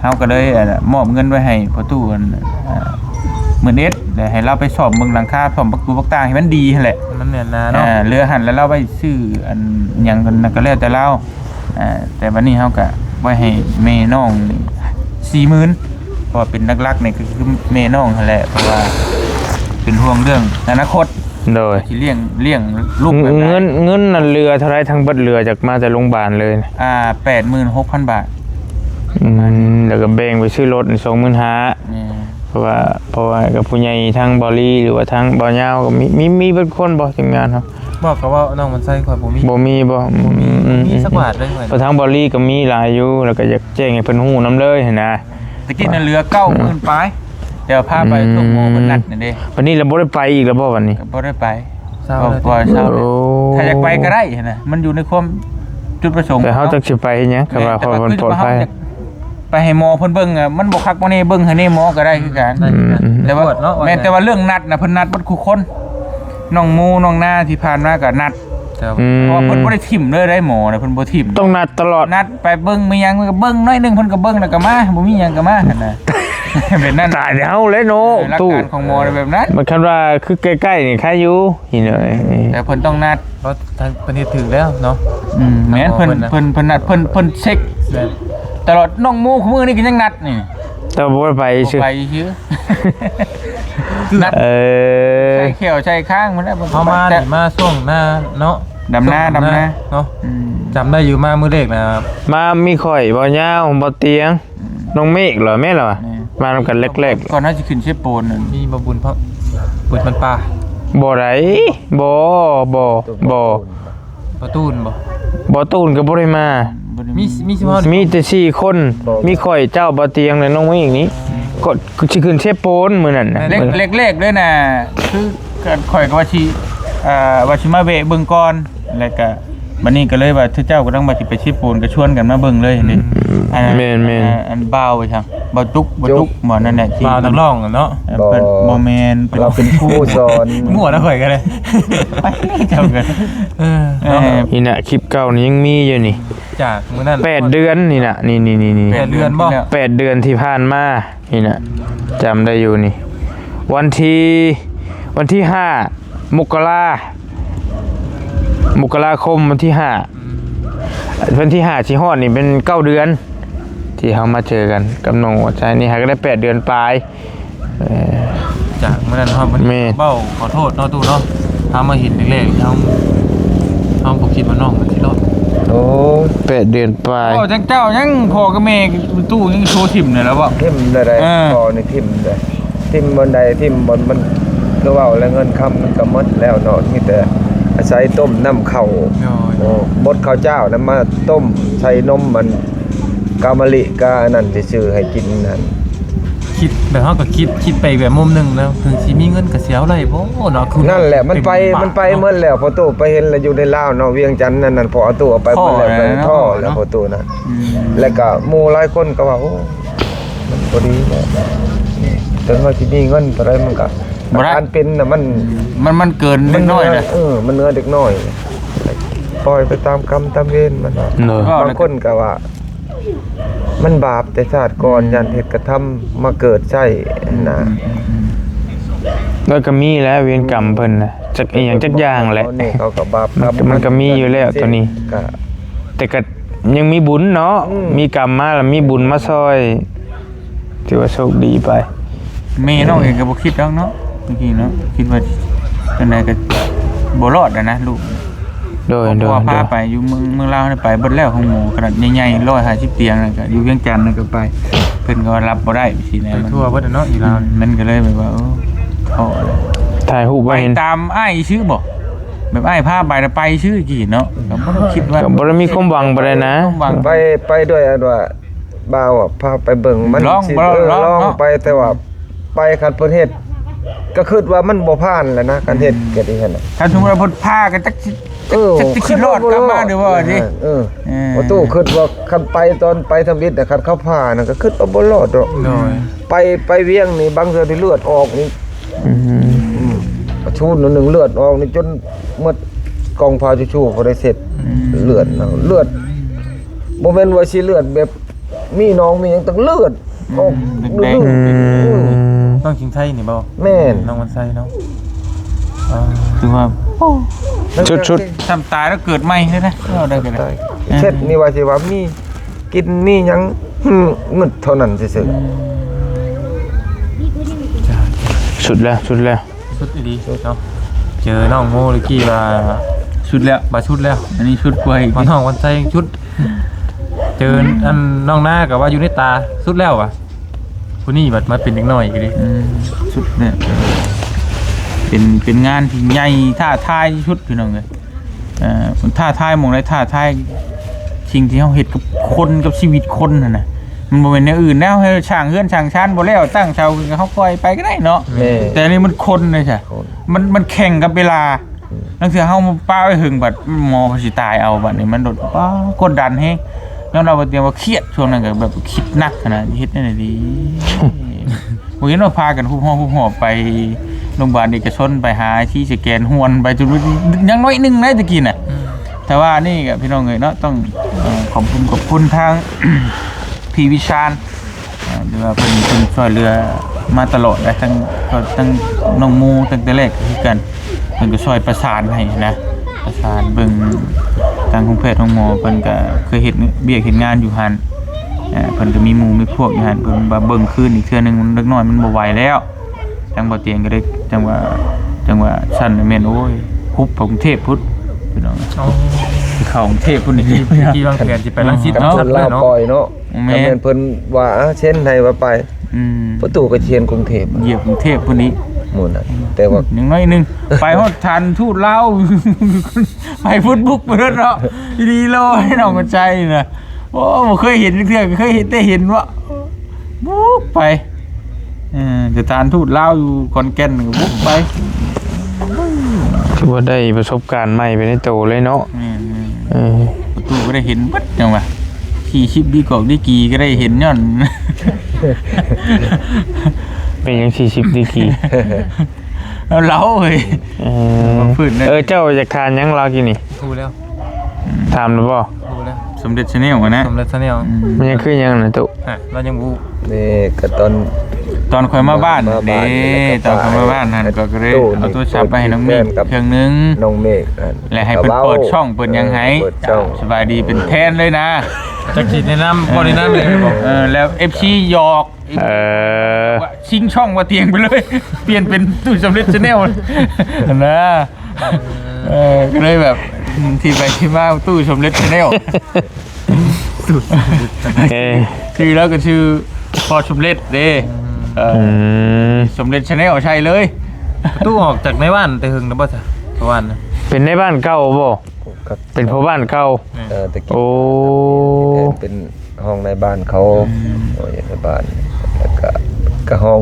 ເຮົາກໍເລີຍ ເອີ ມອບເງິນໄວ້ໃຫ້ພໍ່ຕູ້ ເອີ ໝື່ນເອັດ ແລ້ວໃຫ້ລາວໄປສ້ອມເບິ່ງຫຼັງຄາ ສ້ອມປະຕູປະຕ່າງໃຫ້ມັນດີຫັ້ນແຫຼະ ມັນແໜ້ນໜາເນາະ ເອີ ເຫຼືອຫັ້ນແລ້ວລາວໄວ້ຊື້ອັນຫຍັງນັ້ນກໍແລ້ວແຕ່ລາວ ອ່າ ແຕ່ບັດນີ້ເຮົາກະໄວ້ໃຫ້ແມ່ນ້ອງສີ່ໝື່ນ ເພາະວ່າເປັນຫຼັກໆນີ້ກໍຄືແມ່ນ້ອງຫັ້ນແຫຼະ ເພາະວ່າເປັນຫ່ວງເລື່ອງອະນາຄົດ ໂດຍ ຊິລ້ຽງ ລ້ຽງລູກແບບໃດ? ເງິນ ເງິນນັ້ນເຫຼືອເທົ່າໃດ ທັງເບິດເຫຼືອຈາກມາແຕ່ໂຮງບານເລີຍ? ອ່າ ແປດໝື່ນຫົກພັນບາດ. ອືມ ແລ້ວກໍແບ່ງໄປຊື້ລົດສອງໝື່ນຫ້າ. ແມ່ນ ເພາະວ່າ ເພາະວ່າກັບຜູ້ໃຫຍ່ທາງເບົາຫຼີ ຫຼືວ່າທາງເບົາຍາວກໍມີ ມີ ມີເບິດຄົນບໍ່ ທີມງານເຮົາ? ບອກກໍເວົ້າ ນ້ອງມັນໃສ່ຂ້ອຍບໍ່ມີ ບໍ່ມີບໍ່? ອືມ ບໍ່ມີ ອືມ ບໍ່ມີ ອືມ ຈັກບາດເລີຍຂ້ອຍ ເພາະທາງເບົາຫຼີກໍມີຫຼາຍຢູ່ ແລ້ວກໍຢາກແຈ້ງໃຫ້ເພິ່ນຮູ້ນຳເລີຍຫັ້ນນະ. ຕະກີ້ນັ້ນເຫຼືອເກົ້າໝື່ນປາຍ ແຕ່ວ່າພາໄປ ອືມ ໂຮງໝໍເພິ່ນນັດນັ້ນເດ້. ບັດນີ້ລະບໍ່ໄດ້ໄປອີກລະບໍ່ບັດນີ້? ກໍບໍ່ໄດ້ໄປ ເຊົາແລ້ວ ເພາະວ່າເຊົາແລ້ວ. ໂອ້ ຖ້າຢາກໄປກໍໄດ້ຫັ້ນນະ ມັນຢູ່ໃນຄວາມຈຸດປະສົງ ແຕ່ເຮົາ ເນາະ ຈັກຊິໄປເຮັດຫຍັງ ແມ່ນ ຄັນວ່າ ແຕ່ວ່າ ເຂົາເພິ່ນປອດໄພ ຢາກໄປໃຫ້ໝໍເພິ່ນເບິ່ງ ອະ ມັນບໍ່ຄັກບໍ່ແນ່ ເບິ່ງໃຫ້ແນ່ໝໍກໍໄດ້ຄືກັນ ໄດ້ຄືກັນ ອືມ ແຕ່ວ່າ ກວດເນາະ ແມ່ນ ວ່າ ແຕ່ວ່າເລື່ອງນັດນະ ເພິ່ນນັດເບິດທຸກຄົນ ນ້ອງໝູ ນ້ອງນາທີ່ຜ່ານມາກໍນັດ ແຕ່ ອືມ ເພາະວ່າເພິ່ນບໍ່ໄດ້ຖິ້ມເລີຍໄດ ໝໍນະ ເພິ່ນບໍ່ຖິ້ມ ຕ້ອງນັດຕະຫຼອດ ນັດໄປເບິ່ງມີຫຍັງ ເພິ່ນກໍເບິ່ງໜ້ອຍໜຶ່ງ ເພິ່ນກໍເບິ່ງແລ້ວກໍມາ ບໍ່ມີຫຍັງກໍມາຫັ້ນນະ. ແບບນັ້ນ ຕາຍແລ້ວແຫຼະເນາະ ເອີ ຫຼັກການຂອງໝໍແບບນັ້ນ. ມັນຄັນວ່າຄືໃກ້ໆນີ້ຄາຍຢູ່ ອີເນຍ ແຕ່ເພິ່ນຕ້ອງນັດ ເພາະທາງເພິ່ນເຮັດຖືກແລ້ວເນາະ. ອືມ ແມ່ນ ເພິ່ນ ເພິ່ນ ເພິ່ນນັດ ເພິ່ນ ເພິ່ນເຊັກ ແມ່ນ ຕະຫຼອດ ນ້ອງໝູ ຄູ່ມື້ນີ້ກໍຍັງນັດນີ້ ແຕ່ວ່າບໍ່ໄດ້ໄປຊື່ ບໍ່ໄປຊື່ ນັດ ເອີ ໃສ່ແຂ້ວໃສ່ຄາງພຸ້ນແຫຼະ. ເຮົາມານີ້ມາຊ່ວງໜ້າເນາະ ດຳນາ ດຳນາເນາະ. ອືມ ຈຳໄດ້ຢູ່ ມາມື້ແລກນະ ມາມີຂ້ອຍ ເບົາຍາວ ເບົາຕຽງ ອືມ ນ້ອງເມກເຫຼືອ ແມ່ນລະວະ? ແມ່ນ ມານຳກັນແລກໆ ກ່ອນເຮົາຊິຂຶ້ນເຊໂປນນັ້ນ ມີບໍ່ບຸນ ບຸນມັນປ່າ ບໍ່ໄດ້ ບໍ່ ບໍ່ ບໍ່ ບໍ່ຕູນບໍ່? ບໍ່ຕູນກໍບໍ່ໄດ້ມາ ບໍ່ໄດ້ ມີ ມີ ມີແຕ່ສີ່ຄົນ ບໍ່ ມີຂ້ອຍ ເຈົ້າ ເບົາຕຽງ ແລະ ນ້ອງເມກນີ້ ກໍຊິຂຶ້ນເຊໂປນມື້ນັ້ນນະ. ແລກໆເລີຍນະ ຄືຂ້ອຍກໍວ່າຊິ ເອີ ວ່າຊິມາແວະເບິ່ງກ່ອນ ແລ້ວກະ ບັດນີ້ກໍເລີຍວ່າ ເຈົ້າກຳລັງວ່າຊິໄປເຊໂປນ ກໍຊວນກັນມາເບິ່ງເລີຍເດ້. ອືມ ອັນ ແມ່ນໆ ອັນບ່າວໄປຊະ ບ່າວຕຸກ ບ່າວຕຸກ ບໍ່ ນັ້ນແຫຼະ ທີ່ບ່າວນັກຮ້ອງເນາະ. ເອີ ເພິ່ນ ບໍ່ ບໍ່ແມ່ນ ເພິ່ນເປັນຄູສອນ ໝວດເອົາຂ້ອຍກໍໄດ້ ເຈົ້າກໍ ເອີ ເອີ ເນາະ ນີ້ນະ ຄລິບເກົ່ານີ້ຍັງມີຢູ່ນີ້ ຈາກມື້ນັ້ນ ແປດເດືອນນີ້ນະ ນີ້ໆໆໆ ແປດເດືອນບໍ່? ແປດເດືອນທີ່ຜ່ານມາ ນີ້ນະ ຈຳໄດ້ຢູ່ນີ້ ວັນທີ ວັນທີຫ້າ ມົກກະລາ ມົກກະລາຄົມ ວັນທີຫ້າ ອືມ ວັນທີຫ້າຊິຮອດນີ້ເປັນເກົ້າເດືອນ ທີ່ເຮົາມາເຈີກັນກັບນ້ອງຫົວໃຈນີ້ ຫາກໍໄດ້ແປດເດືອນປາຍ. ເອີ ຈາກມື້ນັ້ນຮອດມື້ນີ້ ແມ່ນ ເວົ້າຂໍໂທດເນາະຕູ້ເນາະ ເຮົາມາເຫັນແລກໆ ເຮົາ ເຮົາບໍ່ຄິດວ່ານ້ອງມັນຊິລອດ. ໂອ້ຍ ແປດເດືອນປາຍ ເວົ້າຈັ່ງເຈົ້າຍັງ ພໍ່ກັບແມ່ຕູ້ຍັງໂທຖິ້ມເລີຍລະເວົ້າ ຖິ້ມໄດ້ ເອີ ພໍ່ນີ້ຖິ້ມໄດ້ ຖິ້ມບ່ອນໃດ ຖິ້ມບ່ອນມັນ ຄືເວົ້າແລ້ວ ເງິນຄຳມັນກໍໝົດແລ້ວເນາະ ມີແຕ່ອາໄສຕົ້ມນ້ຳເຂົ້າ ໂດຍ ໂອ້ ບົດເຂົ້າເຈົ້ານຳມາຕົ້ມໃສ່ນົມ ອັນ ກາວມະລິ ກາອັນນັ້ນຊື່ໆ ໃຫ້ກິນຫັ້ນ. ຄິດແບບ ເຮົາກໍຄິດ ຄິດໄປແບບມຸມໜຶ່ງນະ ເຖິງຊິມີເງິນກໍຊິເອົາໄດ້ບໍ່ເນາະ ຄື ນັ້ນແຫຼະ ມັນໄປ ມັນໄປໝົດແລ້ວ ພໍ່ຕູ້ໄປເຫັນແລ້ວ ຢູ່ໃນລາວເນາະ ວຽງຈັນນັ້ນ ພໍ່ຕູ້ເອົາໄປໝົດແລ້ວ ເນາະ ພໍ່ຕູ້ນະ ອືມ ແລ້ວກໍໝູ່ຫຼາຍຄົນກໍວ່າ ໂອ້ ມັນບໍ່ດີແລ້ວ ເຖິງວ່າຊິມີເງິນເທົ່າໃດມັນກໍ ບໍ່ໄດ້ ການເປັນນະ ມັນ ມັນ ມັນເກີນເດັກນ້ອຍນະ ເອີ ມັນເໜືອເດັກນ້ອຍ ປ່ອຍໄປຕາມກຳຕາມເວນມັນ ເນາະ ບາງຄົນກໍວ່າ ມັນບາບແຕ່ຊາດກ່ອນ ອືມ ຢ້ານເຮັດກະທຳມາເກີດໃຊ້ນະ ອືມ ແລ້ວກໍມີແຫຼະເວນກຳເພິ່ນນະ ຈັກອີ່ຫຍັງຈັກຢ່າງແຫຼະ ເຂົາກໍບາບ ມັນກໍມີຢູ່ແລ້ວໂຕນີ້ ກໍ ແຕ່ກໍຍັງມີບຸນເນາະ ອືມ ມີກຳມາແລ້ວມີບຸນມາຊ່ອຍ ຖືວ່າໂຊກດີໄປ. ແມ່ນ້ອງເອງກໍບໍ່ຄິດດອກເນາະ ເມື່ອກີ້ເນາະ ຄິດວ່າຈັ່ງໃດກໍບໍ່ລອດຫັ້ນນະລູກ ໂດຍ ເພາະວ່າພາໄປຢູ່ເມືອງ ເມືອງລາວນີ້ໄປເບິດແລ້ວ ໂຮງໝໍຂະໜາດໃຫຍ່ໆ ຮ້ອຍຫ້າສິບຕຽງນັ້ນ ກໍຢູ່ວຽງຈັນນັ້ນກໍໄປ ເພິ່ນກໍວ່າຮັບບໍ່ໄດ້ຊີ້ນະ ໄປທົ່ວເບິດເນາະ ຢູ່ລາວ ມັນກໍເລີຍແບບວ່າ ໂອ້ ທ້ອໄປເຫັນ ຕາມອ້າຍຊື່ບໍ ແບບອ້າຍພາໄປແລ້ວໄປຊື່ກີ້ເນາະ ກໍບໍ່ໄດ້ຄິດວ່າ ກໍບໍ່ໄດ້ມີຄວາມຫວັງປານໃດນະ ຄວາມຫວັງ ໄປ ໄປດ້ວຍອັນວ່າ ບ່າວອະ ພາໄປເບິ່ງ ມັນ ລອງ ຊິ ເອີ ລອງ ລອງ ເນາະ ໄປ ແຕ່ວ່າໄປ ຄັນເພິ່ນເຮັດ ກໍຄິດວ່າມັນບໍ່ຜ່ານແຫຼະນະ ຄັນເຮັດ ອືມ ກໍດີຫັ້ນນະ ຄັນສົມມຸດວ່າເພິ່ນພາກໍຈັກຊິ ເອີ ຈັກຊິລອດກັບມາຫຼືບໍ່ ເອີ ເອີ ເອີ ປະຕູຄິດວ່າຄັນໄປຕອນໄປທຳອິດນະ ຄັນເຂົາພານະ ກໍຄິດວ່າບໍ່ລອດດອກ ໂດຍ ໄປ ໄປວຽງນີ້ ບາງເທື່ອທີ່ເລືອດອອກນີ້ ອືມ ອືມ ປະທູນໜຶ່ງເລືອດອອກນີ້ ຈົນໝົດກອງຜ້າທິດຊູ ບໍ່ໄດ້ເຊັດ ອືມ ເລືອດນະ ເລືອດ ບໍ່ແມ່ນວ່າຊິເລືອດແບບ ມີໜອງມີຫຍັງ ແຕ່ເລືອດອອກ ອືມ ແດງ ອືມ ອືມ ນ້ອງຊິງໄທນີ້ບໍ່? ແມ່ນ ນ້ອງວັນໄຊເນາະ ອ່າ ຄືວ່າ ໂອ້ ສຸດໆ ຊ້ຳຕາຍແລ້ວເກີດໃໝ່ເລີຍນະ ເວົ້າໄດ້ກໍໄດ້ ເຊັດນີ້ວ່າຊິວ່າມີກິນມີຫຍັງ ຫຶ ງຶດເທົ່ານັ້ນຊື່ໆ ອືມ ສຸດແລ້ວ ສຸດແລ້ວ ສຸດອີ່ຫຼີເນາະ ເຈີນ້ອງໂມຕະກີ້ວ່າສຸດແລ້ວ ວ່າສຸດແລ້ວ ອັນນີ້ສຸດກວ່າອີກ ວ່ານ້ອງວັນໄຊສຸດ ເຈີອັນນ້ອງນາກໍວ່າຢູ່ໃນຕາສຸດແລ້ວວ່າ ຜູ້ນີ້ບັດມາເປັນເດັກນ້ອຍອີກເດ້ ອືມ ສຸດແລ້ວ ເປັນ ເປັນງານທີ່ໃຫຍ່ທ້າທາຍທີ່ສຸດ ພີ່ນ້ອງເອີຍ. ເອີ ມັນທ້າທາຍໝ່ອງໃດ ທ້າທາຍສິ່ງທີ່ເຮົາເຮັດກັບຄົນ ກັບຊີວິດຄົນຫັ້ນນະ ມັນບໍ່ແມ່ນແນວອື່ນແລ້ວ ເຮົາສ້າງເຮືອນສ້າງຊານບໍ່ແລ້ວ ຕັ້ງເສົາຂຶ້ນກໍເຮົາປ່ອຍໄປກໍໄດ້ເນາະ ແມ່ນ ແຕ່ອັນນີ້ມັນຄົນເດ້ຊະ ຄົນ ມັນ ມັນແຂ່ງກັບເວລາ ອືມ ລາງເທື່ອເຮົາປະໄວ້ເຖິງບັດໝໍເພິ່ນຊິຕາຍເອົາ ບັດນີ້ມັນໂດດ ປາ ກົດດັນແຮງ ຍອມຮັບວ່າຕຽງວ່າຄຽດ ຊ່ວງນັ້ນກໍແບບຄິດໜັກຫັ້ນນະ ເຮັດແນວໃດດີ ບໍ່ເຫັນວ່າພາກັນຮຸບຮອບ ຮຸບຮອບໄປໂຮງບານເອກະຊົນ ໄປຫາທີ່ສະແກນຮວນໄປ ຈົນຍັງໜ້ອຍໜຶ່ງໃດຕະກີ້ນະ ອືມ ແຕ່ວ່ານີ້ກໍພີ່ນ້ອງເອີຍເນາະ ຕ້ອງ ເອີ ຂອບຄຸນ ຂອບຄຸນທາງ ພີ່ວິຊານ ເອີ ທີ່ວ່າເພິ່ນ ເພິ່ນຊ່ວຍເຫຼືອມາຕະຫຼອດ ແລະ ທັງ ກໍທັງນ້ອງໝູຕັ້ງແຕ່ແລກກໍຄືກັນ ເພິ່ນກໍຊ່ວຍປະສານໃຫ້ນະ ປະສານເບິ່ງທາງໂຮງແພດໂຮງໝໍ ເພິ່ນກໍເຄີຍເຮັດວຽກເຮັດງານຢູ່ຫັ້ນ ເອີ ເພິ່ນກໍມີໝູ່ມີພວກຢູ່ຫັ້ນ ເພິ່ນວ່າເບິ່ງຄືນອີກເທື່ອໜຶ່ງ ເດັກນ້ອຍມັນບໍ່ໄຫວແລ້ວ ທາງບໍ່ຕຽງກໍໄດ້ ຈັ່ງວ່າ ຈັ່ງວ່າຊັ້ນແມ່ນ ໂອ້ຍ ຮຸບໄປກຸງເທບພຸ້ນ ພີ່ນ້ອງ ເຂົ້າກຸງເທບພຸ້ນ ທີ່ ທີ່ວາງແຜນຊິໄປລັງສິດເນາະ ກັບຄົນລາວປ່ອຍເນາະ ແມ່ນ ຖ້າແມ່ນເພິ່ນວ່າ ອາ ເຊັນໃຫ້ວ່າໄປ ອືມ ປະຕູໄປເຊັນກຸງເທບ ຢຽບກຸງເທບພຸ້ນອີກ ໝູ່ນັ້ນ ແຕ່ວ່າ ຢ່າງໜ້ອຍໜຶ່ງ ໄປຮອດສະຖານທູດລາວ ໄປພຸ້ນບຸກໄປເລີຍເນາະ ອີ່ຫຼີໂລຍ ນ້ອງກັນໄຊນະ ໂອ້ ບໍ່ເຄີຍເຫັນຈັກເທື່ອ ເຄີຍເຫັນແຕ່ເຫັນວ່າບຸກໄປ ເອີ ສະຖານທູດລາວຢູ່ຂອນແກ່ນກໍບຸກໄປ ຖືວ່າໄດ້ປະສົບການໃໝ່ໄປໃນໂຕເລີຍເນາະ ແມ່ນໆ ເອີ ປະຕູກໍໄດ້ເຫັນເບິດ ຈັ່ງວ່າ ສີ່ສິບດີກອກດີກຣີກໍໄດ້ເຫັນຍ້ອນ ເປັນຫຍັງສີ່ສິບດີກຣີ ເອົາເລົ່າເອີຍ ເອີ ເອີ ເຈົ້າຢາກຖາມຫຍັງລາວກີ້ນີ້? ຮູ້ແລ້ວ ຖາມແລ້ວບໍ່? ຮູ້ແລ້ວ ສົມເດັດ Channel ຫັ້ນນະ ສົມເດັດ Channel ອືມ ມັນຍັງຄືຫຍັງນະຕຸ? ຮະ ລາວຍັງບໍ່ຮູ້ ນີ້ກໍຕອນ ຕອນຂ້ອຍມາບ້ານ ມາບ້ານເດ້ ຕອນຂ້ອຍມາບ້ານຫັ້ນ ຂ້ອຍກໍເລີຍເອົາໂທລະສັບໄປໃຫ້ນ້ອງເມກເຄື່ອງໜຶ່ງ ນ້ອງເມກ ແລະ ໃຫ້ເພິ່ນເປີດຊ່ອງເປີດຫຍັງໃຫ້ ເປີດຊ່ອງ ສະບາຍດີເປັນແຟນເລີຍນະ ຈັກຊິແນະນຳ ບໍ່ແນະນຳເລີຍ ເອີ ແລ້ວເອັຟຊີຫຍອກ ເອີ ຊິງຊ່ອງວ່າຕຽງໄປເລີຍ ປ່ຽນເປັນຕູ້ສົມເດັດ Channel ຫັ້ນນະ ເອີ ກໍເລີຍແບບ ທີ່ໄປທີ່ມາຕູ້ສົມເດັດ Channel ເອີ ຊື່ລາວກໍຊື່ພໍ່ສົມເດັດເດ້ ເອີ ອືມ ສົມເດັດ Channel ໃສ່ເລີຍ ປະຕູອອກຈາກໃນບ້ານແຕ່ເຫິງແລ້ວບໍ່ຊະ ປະມານ ເປັນໃນບ້ານເກົ່າບໍ່? ເປັນພໍ່ບ້ານເກົ່າ ເອີ ແຕ່ກີ້ ໂອ້ ເປັນຫ້ອງໃນບ້ານເຂົາ ອືມ ໂອ້ຍ ໃນບ້ານ ແລ້ວກະ ກະຫ້ອງ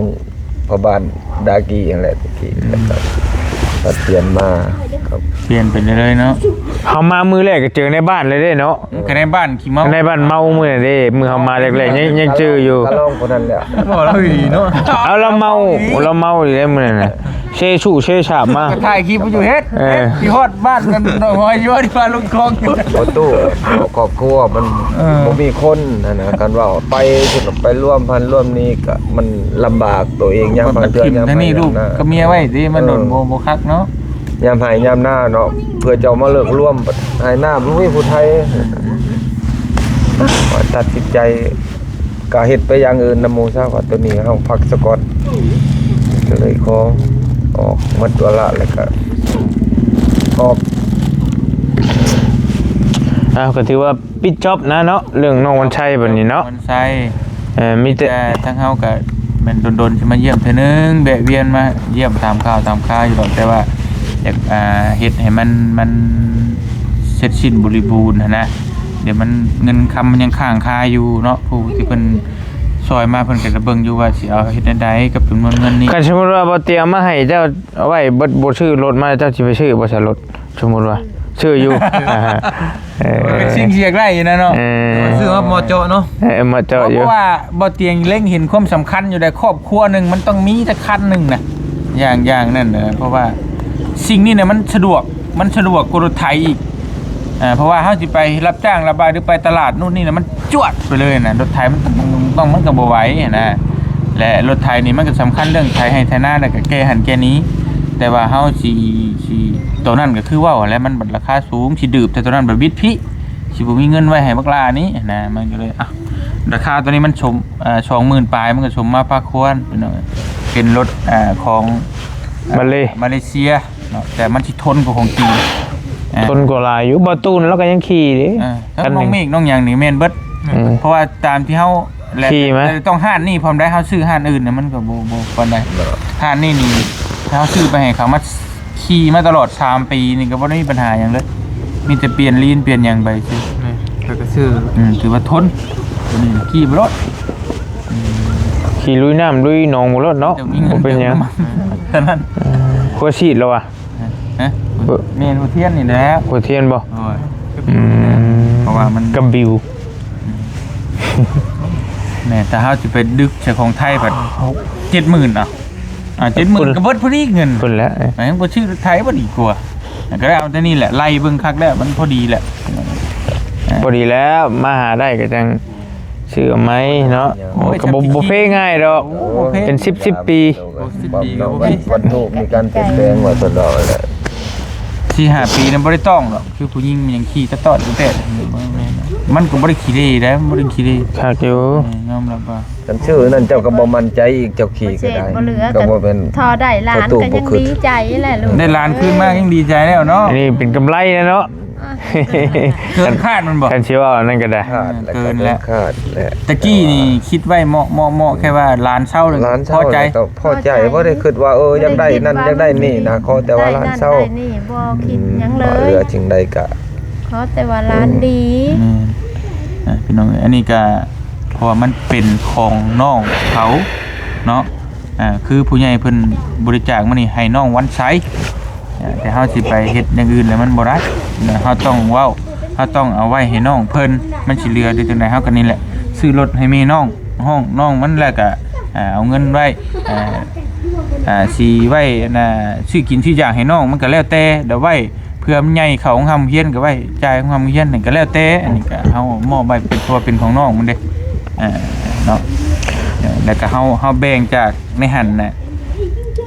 ພໍ່ບ້ານດາກີ້ຫັ້ນແຫຼະ ແຕ່ກີ້ ອືມ ແລ້ວກະ ກໍປ່ຽນມາ ກໍປ່ຽນໄປເລື້ອຍໆເນາະ ເຮົາມາມື້ແລກກໍເຈີໃນບ້ານເລີຍເດ້ເນາະ ອືມ ກໍໃນບ້ານຂີ້ເມົາ ໃນບ້ານເມົາມື້ນັ້ນເດ້ ມື້ເຮົາມາແລກໆ ຍັງ ຍັງຈື່ຢູ່ ກະລອງຄົນນັ້ນແຫຼະ ບໍ່ລາວອີ່ເນາະ ເອົາລາວເມົາ ລາວເມົາອີກແລ້ວມື້ນັ້ນນະ ເຊຊູເຊສາມມາ ກໍຖ່າຍຄລິບຢູ່ເຮັດ ເອີ ທີ່ຮອດບ້ານນັ້ນ ນ້ອງຮອຍຢູ່ທີ່ວ່າລົງຄອງຢູ່ ປະຕູ ຄອບຄົວມັນ ເອີ ບໍ່ມີຄົນຫັ້ນນະ ຄັນວ່າໄປຊິໄປລວມພັນລວມນີ້ກໍມັນລຳບາກຕົວເອງ ຍາມບາງເທື່ອຍາມໄຮ່ຍາມນາ ກໍເມຍໄວ້ຕິ ມັນໂດນ ເອີ ບໍ່ ບໍ່ຄັກເນາະ ຍາມໄຮ່ຍາມນາເນາະ ເພື່ອເຈົ້າມາເລີກລວມ ໄຮ່ນາບໍ່ມີຜູ້ໄຖ ອືມ ຕັດສິນໃຈ ກະເຮັດໄປຢ່າງອື່ນນຳໝູ່ຊະ ວ່າໂຕນີ້ເຮົາພັກສະກ່ອນ ກໍເລີຍຂໍອອກໝົດວາລະ ແລ້ວກະອອກ ອ້າວ ກໍຖືວ່າປິດຈອບນະເນາະ ເລື່ອງນ້ອງວັນໄຊບັດນີ້ເນາະ ວັນໄຊ ເອີ ມີແຕ່ ມີແຕ່ທາງເຮົາກໍແມ່ນດົນໆຊິມາຢ້ຽມເທື່ອໜຶ່ງ ແວະວຽນມາຢ້ຽມຕາມຂ່າວຕາມຄາວຢູ່ດອກ ແຕ່ວ່າຢາກ ອ່າ ເຮັດໃຫ້ມັນ ມັນເສັດສິ້ນບໍລິບູນຫັ້ນນະ ດຽວມັນ ເງິນຄຳມັນຍັງຄ້າງຄາຢູ່ເນາະ ຜູ້ທີ່ເພິ່ນຊ່ອຍມາ ເພິ່ນກໍຈະເບິ່ງຢູ່ວ່າຊິເອົາເຮັດແນວໃດກັບຈຳນວນເງິນນີ້ ຄັນສົມມຸດວ່າບໍ່ຕຽງມາໃຫ້ເຈົ້າ ເອົາໄວ້ເບິດ ບໍ່ຊື້ລົດມາ ເຈົ້າຊິໄປຊື້ບໍ່ຊະລົດ? ສົມມຸດວ່າຊື້ຢູ່ ເອີ ເປັນສິ່ງທີ່ຢາກໄດ້ຢູ່ນະເນາະ ເອີ ຊື້ມາເໝາະເຈາະເນາະ ເອີ ເໝາະເຈາະຢູ່ ເພາະວ່າບໍ່ຕຽງເລັງເຫັນຄວາມສຳຄັນຢູ່ໃນຄອບຄົວໜຶ່ງ ມັນຕ້ອງມີຈັກຄັນໜຶ່ງນະ ຢ່າງ ຢ່າງນັ້ນນະ ເພາະວ່າສິ່ງນີ້ນະ ມັນສະດວກ ມັນສະດວກກວ່າລົດໄຖອີກ ເອີ ເພາະວ່າເຮົາຊິໄປຮັບຈ້າງລະບາຍ ຫຼືໄປຕະຫຼາດໂນ່ນນີ້ນະ ມັນຈວດໄປເລີຍນະ ລົດໄຖມັນຕ້ອງ ຕ້ອງ ມັນກໍບໍ່ໄຫວຫັ້ນນະ ແລະລົດໄຖນີ້ມັນກໍສຳຄັນເລື່ອງໄຖໄຮ່ໄຖນາ ແລ້ວກໍແກ່ຫັ້ນແກ່ນີ້ ແຕ່ວ່າເຮົາຊິ ຊິ ໂຕນັ້ນກໍຄືເວົ້າຫັ້ນແຫຼະ ມັນບັດລາຄາສູງ ຊິດືບແຕ່ໂຕນັ້ນບັດວິດພິ ຊິບໍ່ມີເງິນໄວ້ໃຫ້ບັກຫຼ້ານີ້ຫັ້ນນະ ມັນກໍເລີຍ ອ່ະ ລາຄາໂຕນີ້ມັນສົມ ເອີ ສອງໝື່ນປາຍ ມັນກໍສົມມາພາຄວນ ເປັນ ເປັນລົດ ເອີ ຂອງ ມາເລ ມາເລເຊຍ ເນາະ ແຕ່ມັນຊິທົນກວ່າຂອງຈີນ. ເອີ ທົນກວ່າຫຼາຍຢູ່. ບໍ່ຕູນລາວກໍຍັງຂີ່ເດ້. ເອີ ທັງນ້ອງເມກນ້ອງຫຍັງນີ້ແມ່ນເບິດ. ອືມ ເພາະວ່າຕາມທີ່ເຮົາແລະ ຂີ່ມາ ແຕ່ຕ້ອງຮ້ານນີ້ພ້ອມໄດ໋. ເຮົາຊື້ຮ້ານອື່ນນະມັນກໍບໍ່ ບໍ່ປານໃດ. ຮ້ານນີ້ນີ້ ເຮົາຊື້ໄປໃຫ້ເຂົາມາຂີ່ມາຕະຫຼອດສາມປີນີ້ ກໍບໍ່ໄດ້ມີບັນຫາຫຍັງເລີຍ. ມີແຕ່ປ່ຽນລີນປ່ຽນຫຍັງໄປຊື່. ແມ່ນ ແລ້ວກໍຊື້ ອືມ ຖືວ່າທົນ. ຕົວນີ້ຂີ່ບໍ່ລອດ. ອືມ ຂີ່ລຸຍນ້ຳລຸຍໜອງບໍ່ລອດເນາະ. ບໍ່ເປັນຫຍັງ ເທົ່ານັ້ນ. ເອີ ຫົວສີດແລ້ວວະ? ຮະ? ແມ່ນຫົວທຽນນີ້ແຫຼະ. ຫົວທຽນບໍ່? ໂອ້ຍ ອືມ ເພາະວ່າມັນກະບິວ. ແມ່ນ ຖ້າເຮົາຊິໄປດຶກໃສ່ຂອງໄທພັດ ຫົກເຈັດໝື່ນເນາະ. ອ່າ ເຈັດໝື່ນກໍເບິດພໍດີເງິນ. ພຸ້ນແຫຼະ ຍັງບໍ່ຊື້ລົດໄຖບໍ່ດີກວ່າ. ກໍໄດ້ເອົາແຕ່ນີ້ແຫຼະ ໄລ່ເບິ່ງຄັກແລ້ວ ມັນພໍດີແຫຼະ. ພໍດີແລ້ວ ມາຫາໄດ້ກໍຈັ່ງຊື້ເອົາໃໝ່ເນາະ. ໂອ້ຍ ກໍບໍ່ ບໍ່ເພງ່າຍດອກ. ໂອ້ ບໍ່ເພ ເປັນສິບ ສິບປີ. ໂອ້ ສິບປີກໍບໍ່ເພ. ວັດຖຸມີການປ່ຽນແປງວ່າຊັ້ນເນາະ. ສີ່ຫ້າປີນັ້ນບໍ່ໄດ້ຕ້ອງດອກ. ຄືຜູ້ຍິງມັນຍັງຂີ່ຕະຕອດຢູ່ແຕ່ ມັນກໍບໍ່ໄດ້ຂີ້ເລໄດ໋. ມັນບໍ່ໄດ້ຂີ້ເລ ຄັກຢູ່. ເອີ ຍອມຮັບວ່າ ຄັນຊື້ນັ້ນເຈົ້າກໍບໍ່ໝັ້ນໃຈອີກ ເຈົ້າຂີ່ກໍໄດ້. ບໍ່ເຫຼືອ ກໍບໍ່ແມ່ນ ພໍໄດ້ຫຼານກໍຍັງດີໃຈແຫຼະລູກ. ໄດ້ຫຼານຄືນມາຍັງດີໃຈແລ້ວເນາະ. ອັນນີ້ເປັນກຳໄລແລ້ວເນາະ. ເກີນຄາດມັນບໍ່? ຄັນຊິເວົ້າອັນນັ້ນກໍໄດ້. ເກີນແລ້ວ ຄາດແລ້ວ. ຕະກີ້ນີ້ຄິດໄວ້ເໝາະໆໆ ແຄ່ວ່າຫຼານເຊົາ ຫຼານເຊົາພໍໃຈ. ກໍພໍໃຈ ບໍ່ໄດ້ຄິດວ່າ ເອີ ຢາກໄດ້ນັ້ນຢາກໄດ້ນີ້ນະ. ຂໍແຕ່ວ່າຫຼານເຊົາ ໄດ້ນັ້ນໄດ້ນີ້ ບໍ່ຄິດຫຍັງເລີຍ. ເຫຼືອສິ່ງໃດກໍ ຂໍແຕ່ວ່າຫຼານດີ. ແມ່ນ ອ່າ ພີ່ນ້ອງເອີຍ ອັນນີ້ກໍ ເພາະວ່າມັນເປັນຂອງນ້ອງເຂົາເນາະ. ອ່າ ຄືຜູ້ໃຫຍ່ເພິ່ນບໍລິຈາກມານີ້ໃຫ້ນ້ອງວັນໄຊ. ອ່າ ແຕ່ເຮົາຊິໄປເຮັດຢ່າງອື່ນແລ້ວມັນບໍ່ໄດ້. ເຮົາຕ້ອງເວົ້າ ເຮົາຕ້ອງເອົາໄວ້ໃຫ້ນ້ອງເພິ່ນ. ມັນຊິເຫຼືອໄດ້ຈັ່ງໃດ? ເຮົາກໍນີ້ແຫຼະ ຊື້ລົດໃຫ້ແມ່ນ້ອງ ຫ້ອງນ້ອງມັນ ແລ້ວກໍ ອ່າ ເອົາເງິນໄວ້ ອ່າ ອ່າ ຊິໄວ້ ອັນນ່າ ຊື້ກິນຊື້ຢາກໃຫ້ນ້ອງ ມັນກໍແລ້ວແຕ່. ດຽວໄວ້ ເພື່ອມັນໃຫຍ່ເຂົ້າໂຮງຮ່ຳໂຮງຮຽນກໍໄວ້ຈ່າຍໂຮງຮ່ຳໂຮງຮຽນ ນັ້ນກໍແລ້ວແຕ່. ອັນນີ້ກໍເຮົາມອບໄວ້ເປັນ ເພາະວ່າເປັນຂອງນ້ອງມັນເດ້. ອ່າ ເນາະ ແລ້ວກໍເຮົາ ເຮົາແບ່ງຈາກໃນຫັ້ນນະ.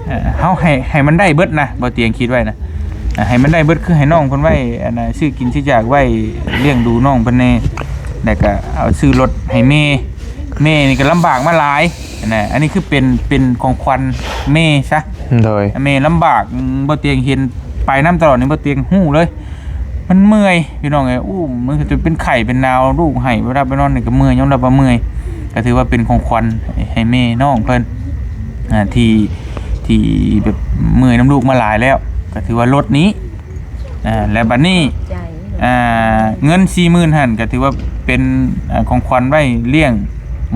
ເອີ ເຮົາໃຫ້ ໃຫ້ມັນໄດ້ເບິດນະ ບໍ່ຕຽງຄິດໄວ້ນະ. ອ່າ ໃຫ້ມັນໄດ້ເບິດ ຄືໃຫ້ນ້ອງເພິ່ນໄວ້ ອັນນ່າ ຊື້ກິນຊື້ຢາກໄວ້ລ້ຽງດູນ້ອງເພິ່ນແດ່ ແລ້ວກໍເອົາຊື້ລົດໃຫ້ແມ່. ແມ່ນີ້ກໍລຳບາກມາຫຼາຍນະ. ອັນນີ້ຄືເປັນ ເປັນຂອງຂວັນແມ່ຊະ. ໂດຍ ແມ່ລຳບາກ. ບໍ່ຕຽງເຫັນໄປນຳຕະຫຼອດນີ້ ບໍ່ຕຽງຮູ້ເລີຍ ມັນເມື່ອຍ ພີ່ນ້ອງເອີຍ. ໂອ້ ມັນຈະເປັນໄຂ້ເປັນໜາວ ລູກໄຫ້ ເວລາໄປນອນນີ້ກໍເມື່ອຍ ຍອມຮັບວ່າເມື່ອຍ. ກໍຖືວ່າເປັນຂອງຂວັນໃຫ້ ໃຫ້ແມ່ນ້ອງເພິ່ນ ອ່າ ທີ່ ທີ່ແບບເມື່ອຍນຳລູກມາຫຼາຍແລ້ວ. ກໍຖືວ່າລົດນີ້ ອ່າ ແລະບັດນີ້ ໃຈ ອ່າ ເງິນສີ່ໝື່ນຫັ້ນກໍຖືວ່າເປັນ ອ່າ ຂອງຂວັນໄວ້ລ້ຽງ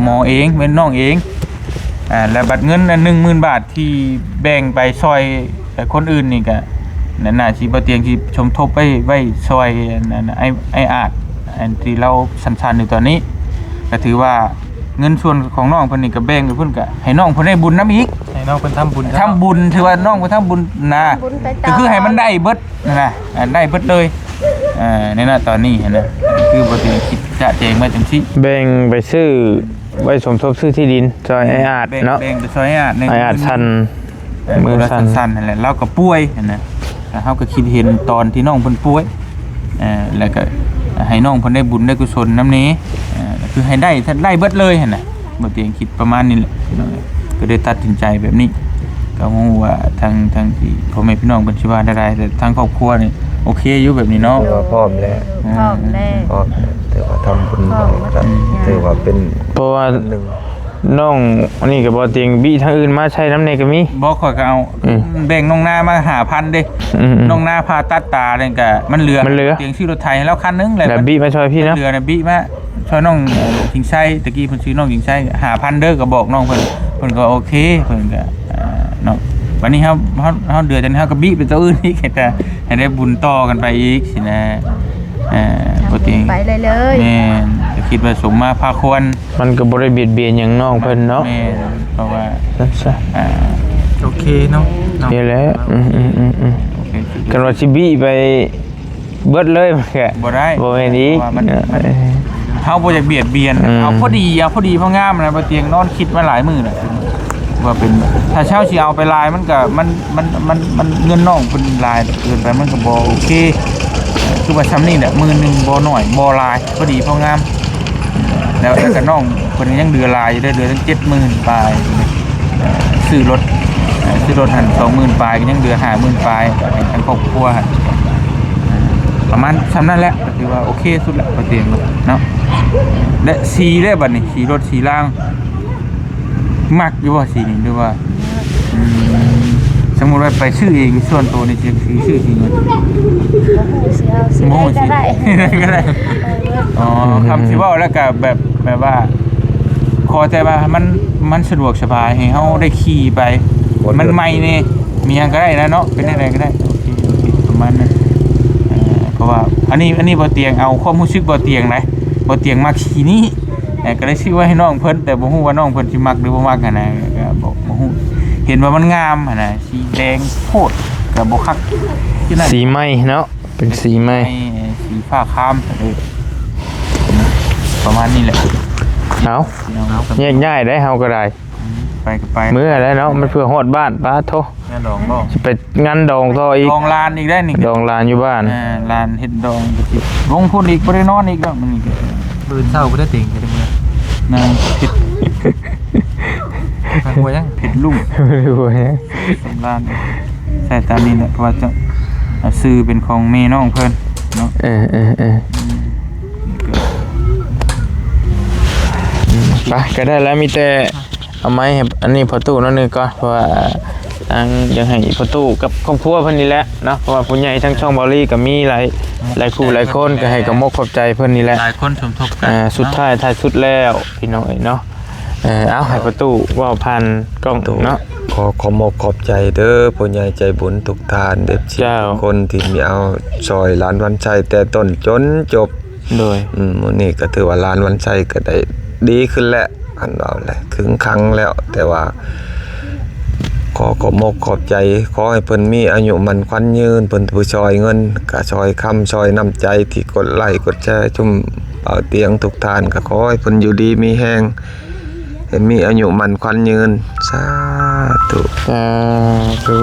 ໝໍເອງ ແມ່ນນ້ອງເອງ. ອ່າ ແລະບັດເງິນອັນໜຶ່ງໝື່ນບາດທີ່ແບ່ງໄປຊ່ອຍ ເອີ ຄົນອື່ນນີ້ກໍໜ້າ ໜ້າຊິບໍ່ຕຽງຊິສົມທົບໄວ້ ໄວ້ຊ່ອຍ ອັນ ອັນ ອ້າຍ ອ້າຍອາດ ອັນທີ່ລາວສັນໆຢູ່ຕອນນີ້. ກໍຖືວ່າເງິນສ່ວນຂອງນ້ອງເພິ່ນນີ້ກໍແບ່ງໄປພຸ້ນ ກໍໃຫ້ນ້ອງເພິ່ນໄດ້ບຸນນຳອີກ ໃຫ້ນ້ອງເພິ່ນທຳບຸນ ທຳບຸນ ຖືວ່ານ້ອງເພິ່ນທຳບຸນນະ. ທຳບຸນໄປຕໍ່ ກໍຄືໃຫ້ມັນໄດ້ເບິດ ນັ້ນນະ ອັນໄດ້ເບິດເລີຍ ເອີ ໃນນະຕອນນີ້ຫັ້ນນະ. ຄືບໍ່ໄດ້ຄິດຈະແຈງມາຈັ່ງຊີ້ ແບ່ງໄປຊື້ ໄວ້ສົມທົບຊື້ທີ່ດິນຊ່ອຍອ້າຍອາດເນາະ. ແບ່ງໄປຊ່ອຍອ້າຍອາດ ອ້າຍອາດສັ່ນ ເອີ ມືສັ່ນ ສັ່ນໆ ນັ້ນແຫຼະ. ລາວກໍປ່ວຍຫັ້ນນະ ແລ້ວເຮົາກໍຄິດເຫັນຕອນທີ່ນ້ອງເພິ່ນປ່ວຍ ເອີ ແລ້ວກໍໃຫ້ນ້ອງເພິ່ນໄດ້ບຸນໄດ້ກຸສົນນຳແດ່ ເອີ ຄືໃຫ້ໄດ້ ໄດ້ເບິດເລີຍຫັ້ນນະ. ບໍ່ຕຽງຄິດປະມານນີ້ແຫຼະ ກໍໄດ້ຕັດສິນໃຈແບບນີ້. ກໍບໍ່ຮູ້ວ່າທາງ ທາງທີ່ພໍ່ແມ່ພີ່ນ້ອງເພິ່ນຊິວ່າແນວໃດ ແຕ່ທາງຄອບຄົວນີ້ໂອເຄຢູ່ແບບນີ້ເນາະ. ຖືວ່າພ້ອມແລ້ວ ອືມ ພ້ອມແລ້ວ ພ້ອມແລ້ວ ຖືວ່າທຳບຸນ ກໍຖືວ່າເປັນ ເພາະວ່າ ອັນໜຶ່ງ ນ້ອງອັນນີ້ກໍບໍ່ເຕັງບິທາງອື່ນມາໃຊ້ນຳແດ່ກໍມີ. ບໍ່ ຂ້ອຍກໍເອົາ ອືມ ແບ່ງນ້ອງນາມາຫ້າພັນເດ້. ອືມໆ ນ້ອງນາຜ່າຕັດຕານັ້ນກໍມັນເຫຼືອ ມັນເຫຼືອ ເຕັງຊື້ລົດໄຖໃຫ້ລາວຄັນໜຶ່ງ ແລ້ວ ແລ້ວບິມາຊ່ອຍພີ່ເນາະ ເຫຼືອນະ ບິມາ ຊ່ອຍນ້ອງ ເອີ ຈິງໄຊ. ຕະກີ້ເພິ່ນຊື່ນ້ອງຈິງໄຊ ຫ້າພັນເດີ ກໍບອກນ້ອງເພິ່ນ ເພິ່ນກໍໂອເຄ ເພິ່ນກໍ ອ່າ ເນາະ. ບັດນີ້ເຮົາ ເຮົາ ເຮົາເດືອຈາກນີ້ ເຮົາກໍບິໄປໂຕອື່ນອີກ ໃຫ້ໄດ້ບຸນຕໍ່ກັນໄປອີກຊີ້ນະ. ອ່າ ທຳບຸນໄປເລື້ອຍໆ ແມ່ນ ກໍຄິດວ່າສົມມາພາຄວນ ມັນກໍບໍ່ໄດ້ບຽດບຽນຫຍັງນ້ອງເພິ່ນເນາະ. ແມ່ນ ເພາະວ່າ ອ່າ ໂອເຄເນາະ ໂອເຄແລ້ວ. ອືມໆໆໆ ໂອເຄ ຄັນວ່າຊິບິໄປ ເບິດເລີຍ ມັນກະບໍ່ໄດ້ ບໍ່ແມ່ນອີກ ເພາະວ່າມັນ ມັນ ເອີ ເຮົາບໍ່ຢາກບຽດບຽນ ອືມ ເອົາພໍດີ ເອົາພໍດີພໍງາມນະ. ບໍ່ຕຽງນອນຄິດມາຫຼາຍມື້ແລ້ວ ວ່າເປັນ ຖ້າເຮົາຊິເອົາໄປຫຼາຍ ມັນກະ ມັນ ມັນ ມັນ ມັນເງິນນ້ອງເພິ່ນຫຼາຍເກີນໄປ ມັນກະບໍ່ໂອເຄ. ຄືວ່າຊ່ຳນີ້ແຫຼະ ໝື່ນໜຶ່ງ ບໍ່ໜ້ອຍ ບໍ່ຫຼາຍ ພໍດີພໍງາມ. ແລ້ວ ແລ້ວກະນ້ອງເພິ່ນຍັງເຫຼືອຫຼາຍຢູ່ເດີ ເຫຼືອຕັ້ງເຈັດໝື່ນປາຍ ຊື້ລົດ ຊື້ລົດຫັ້ນສອງໝື່ນປາຍ ກໍຍັງເຫຼືອຫ້າໝື່ນປາຍ ໃຫ້ທາງຄອບຄົວຫັ້ນ ປະມານຊ່ຳນັ້ນແຫຼະ ກໍຖືວ່າໂອເຄສຸດແຫຼະ ບໍ່ຕຽງເນາະ. ແລະ ສີເດ້ບັດນີ້ ສີລົດສີລາງ ມັກຢູ່ບໍ່ສີນີ້ ຫຼືວ່າ ອືມ ສົມມຸດວ່າໄປຊື້ເອງສ່ວນໂຕນີ້ ຊິຊື້ ຊື້ສີຫຍັງ? ບໍ່ຮູ້ຊິເອົາສີ ບໍ່ຮູ້ ໃດກໍໄດ້ ສີໃດກໍໄດ້. ເອີ ອໍ ອືມ ຄຳຊິເວົ້າແລ້ວກໍແບບ ແບບວ່າ ຂໍແຕ່ວ່າມັນ ມັນສະດວກສະບາຍ ໃຫ້ເຮົາໄດ້ຂີ່ໄປ ມັນໃໝ່ແດ່ ມີຫຍັງກໍໄດ້ນະເນາະ ເປັນແນວໃດກໍໄດ້. ໂອເຄ ໂອເຄ ປະມານນັ້ນ. ເອີ ເພາະວ່າອັນນີ້ ອັນນີ້ບໍ່ຕຽງເອົາຄວາມຮູ້ສຶກບໍ່ຕຽງໃດ ບໍ່ຕຽງມັກສີນີ້ ເອີ ກໍໄດ້ຊື້ໄວ້ໃຫ້ນ້ອງເພິ່ນ ແຕ່ບໍ່ຮູ້ວ່ານ້ອງເພິ່ນຊິມັກຫຼືບໍ່ມັກຫັ້ນນະ ກໍບໍ່ ບໍ່ຮູ້ ເຫັນວ່າມັນງາມຫັ້ນນະ ສີແດງໂພດກໍບໍ່ຄັກ ຈັ່ງນັ້ນ ສີໃໝ່ເນາະ ເປັນສີໃໝ່ ເອີ ສີຟ້າຄາມ ເອີ ປະມານນີ້ແຫຼະ. ເອົາ ພີ່ນ້ອງ ແຍກຍ້າຍໄດ້ເຮົາກໍໄດ້ ອືມ ໄປກໍໄປ ເມືອແລ້ວເນາະ ມັນເພື່ອຮອດບ້ານ ປາໂທ ງານດອງບໍ່? ຊິໄປງານດອງຕໍ່ອີກ ດອງຫຼານອີກໄດ້ນີ້ ດອງຫຼານຢູ່ບ້ານ ເອີ ຫຼານເຮັດດອງກໍຊິລົງພຸ້ນອີກ ບໍ່ໄດ້ນອນອີກດອກມື້ນີ້ກໍ ມື້ເຊົ້າບໍ່ໄດ້ເຕັງກໍໄດ້ເມືອ ນາງເຮັດ ທາງຫົວຍັງ ເຮັດລຸ້ງ ຫົວຍັງ ສຳລານ ໃສ່ຕາມນີ້ແຫຼະ ເພາະວ່າຈະເອົາຊື່ເປັນຂອງແມ່ນ້ອງເພິ່ນເນາະ. ເອີ ເອີ ເອີ ອືມ ໄປ ກໍໄດ້ແລ້ວ ມີແຕ່ ເອົາໄມ້ໃຫ້ອັນນີ້ພໍ່ຕູ້ໜ້ອຍໜຶ່ງກ່ອນ ເພາະວ່າທາງ ຢາກໃຫ້ພໍ່ຕູ້ກັບຄອບຄົວເພິ່ນນີ້ແຫຼະເນາະ ເພາະວ່າຜູ້ໃຫຍ່ທາງຊ່ອງເບົາລີກໍມີຫຼາຍ ຫຼາຍຄູ່ຫຼາຍຄົນ ກໍໃຫ້ຂອບມົກຂອບໃຈເພິ່ນນີ້ແຫຼະ ຫຼາຍຄົນສົມທົບກັນ ອ່າ ເນາະ ສຸດທ້າຍທ້າຍສຸດແລ້ວ ພີ່ນ້ອງເອີຍເນາະ ເອີ ເອົາ ໃຫ້ພໍ່ຕູ້ເວົ້າຜ່ານກ້ອງເນາະ ຂໍຂອບມົກຂອບໃຈເດີ ຜູ້ໃຫຍ່ໃຈບຸນທຸກທ່ານ ເອັຟຊີ ເຈົ້າ ທຸກຄົນທີ່ມີເອົາຊ່ອຍຫຼານວັນໄຊແຕ່ຕົ້ນຈົນຈົບ ໂດຍ ອືມ ມື້ນີ້ກໍຖືວ່າຫຼານວັນໄຊກໍໄດ້ດີຂຶ້ນແລ້ວ ອັນເວົ້າແຫຼະ ຄຶງຄັງແລ້ວ ແຕ່ວ່າ ຂໍຂອບມົກຂອບໃຈ ຂໍໃຫ້ເພິ່ນມີອາຍຸໝັ້ນຂວັນຍືນ ເພິ່ນຜູ້ຊ່ອຍເງິນ ກໍຊ່ອຍຄຳ ຊ່ອຍນ້ຳໃຈ ທີ່ກົດໄລ້ກົດແຊ ຊຸມເບົາຕຽງທຸກທ່ານ ກໍຂໍໃຫ້ເພິ່ນຢູ່ດີມີແຮງ ໃຫ້ມີອາຍຸໝັ້ນຂວັນຍືນ ສາທຸ ສາທຸ.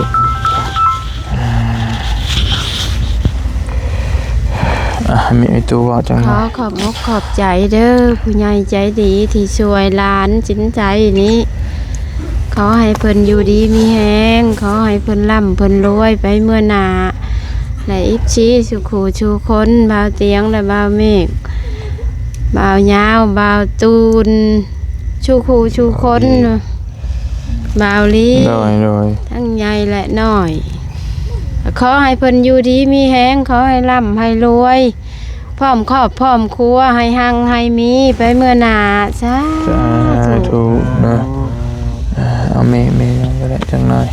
ອ່າ ມີໄອ້ຕູ້ເວົ້າຈັ່ງໃດ? ຂໍຂອບອົກຂອບໃຈເດີ ຜູ້ໃຫຍ່ໃຈດີທີ່ຊ່ວຍຫຼານຈິນໃຈນີ້ ຂໍໃຫ້ເພິ່ນຢູ່ດີມີແຮງ ຂໍໃຫ້ເພິ່ນລ່ຳເພິ່ນລວຍໄປເມືອໜ້າ ແລະ ເອັຟຊີ ສູ່ຄູ່ສູ່ຄົນ ບ່າວຕຽງ ແລະ ບ່າວເມກ ບ່າວຍາວ ບ່າວຕູນ ສູ່ຄູ່ສູ່ຄົນ ບ່າວລີ ໂດຍ ໂດຍ ທັງໃຫຍ່ ແລະ ນ້ອຍ ຂໍໃຫ້ເພິ່ນຢູ່ດີມີແຮງ ຂໍໃຫ້ລ່ຳໃຫ້ລວຍ ພ້ອມຄອບພ້ອມຄົວ ໃຫ້ຮັ່ງໃຫ້ມີໄປເມືອໜ້າ ສາທຸ ສາທຸເນາະ ເອົາແມ່ ແມ່ຍັງກໍໄດ້ຈັກໜ້ອຍ.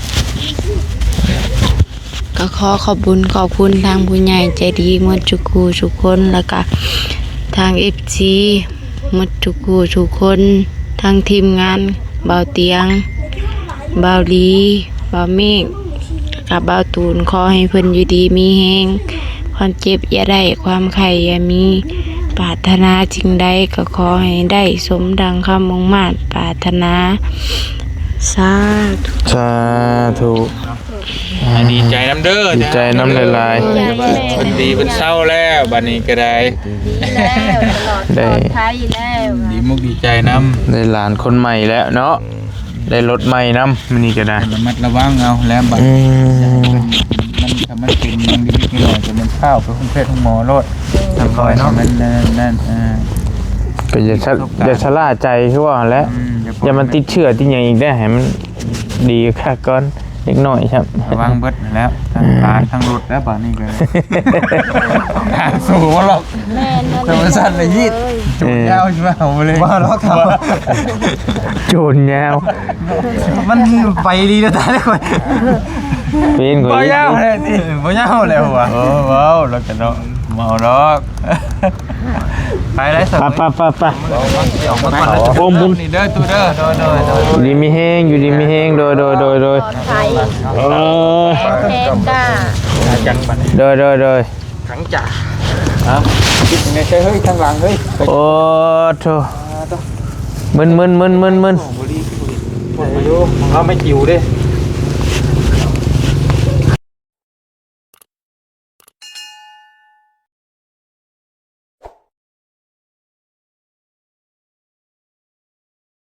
ກໍຂໍຂອບບຸນຂອບຄຸນທາງຜູ້ໃຫຍ່ໃຈດີໝົດທຸກຄູ່ທຸກຄົນ ແລ້ວກະທາງເອັຟຊີໝົດທຸກຄູ່ທຸກຄົນ ທັງທີມງານເບົາຕຽງ ເບົາລີ ເບົາເມກ ແລ້ວກະເບົາຕູນ ຂໍໃຫ້ເພິ່ນຢູ່ດີມີແຮງ ຄວາມເຈັບຢ່າໄດ້ ຄວາມໄຂ້ຢ່າມີ ປາດຖະໜາສິ່ງໃດກໍຂໍໃຫ້ໄດ້ສົມດັ່ງຄຳມຸ່ງມາດປາດຖະໜາ ສາທຸ ສາທຸ. ອ່າ ດີໃຈນຳເດີ ດີໃຈນຳຫຼາຍໆ ທີ່ວ່າເພິ່ນດີເພິ່ນເຊົາແລ້ວ ບັດນີ້ກໍໄດ້ ດີແລ້ວ ຕະຫຼອດ ໄດ້ ປອດໄພແລ້ວ ດີມຸກດີໃຈນຳ ໄດ້ຫຼານຄົນໃໝ່ແລ້ວເນາະ ໄດ້ລົດໃໝ່ນຳ ມື້ນີ້ກໍໄດ້ ລະມັດລະວັງເອົາແລ້ວບັດ ອືມ ມັນ ຖ້າມັນເປັນຫຍັງເລັກໆນ້ອຍໆ ກໍແມ່ນພາໄປໂຮງແພດໂຮງໝໍໂລດ ສຳລອຍເນາະ ມັນນັ້ນ ອ່າ ກໍຢ່າຊະ ຢ່າຊະລ່າໃຈຄືວ່າຫັ້ນແຫຼະ ອືມ ຢ່າ ຢ່າມັນຕິດເຊື້ອຕິດຫຍັງອີກເດ້ ໃຫ້ມັນດີຄັກກ່ອນ ເດັກນ້ອຍຊ້ຳ ລະວັງເບິດຫັ້ນແຫຼະ ທັງຫຼານ ເອີ ທັງລົດແລ້ວບາດນີ້ກໍ ຫາສູ້ບໍ່ລອກ ແມ່ນ ແຕ່ວ່າຊັ້ນລະຢີດ ເອີ ໂຈນຍາວຊິມາເອົາບໍ່ເລີຍ ບໍ່ລອກ ໂຈນຍາວ ມັນໄປດີແລ້ວຕາຍແລ້ວຂ້ອຍ ເປັນຂ້ອຍ ບໍ່ຍາວແລ້ວຕິ ບໍ່ຍາວແລ້ວຫວາ ເອີ ເວົ້າແລ້ວກັນເນາະ ເມົາດອກ ໄປໄດ້ ໄປ ໄປ ໄປ ໄປ ອອກມາກ່ອນເດີ ໂອ້ ບຸນ ນີ້ເດີ ຕູ້ເດີ ໂດຍ ໂດຍ ໂດຍ ຢູ່ດີມີແຮງ ຢູ່ດີມີແຮງ ໂດຍ ໂດຍ ໂດຍ ໂດຍ ປອດໄພ ເອີ ແຮງກ້າ ໂດຍ ໂດຍ ໂດຍ ຂັງຈ່າ ເອົ້າ ຄິດຍັງໄງໃຊ່ເຮີ້ຍ ທາງຫຼັງເຮີ້ຍ ໂອ້ໂທ ອ່າ ໂຕ ມຶນໆໆໆໆ ບໍ່ດີ ບໍ່ດີ ເຮົາໄມ່ຈິວເດ້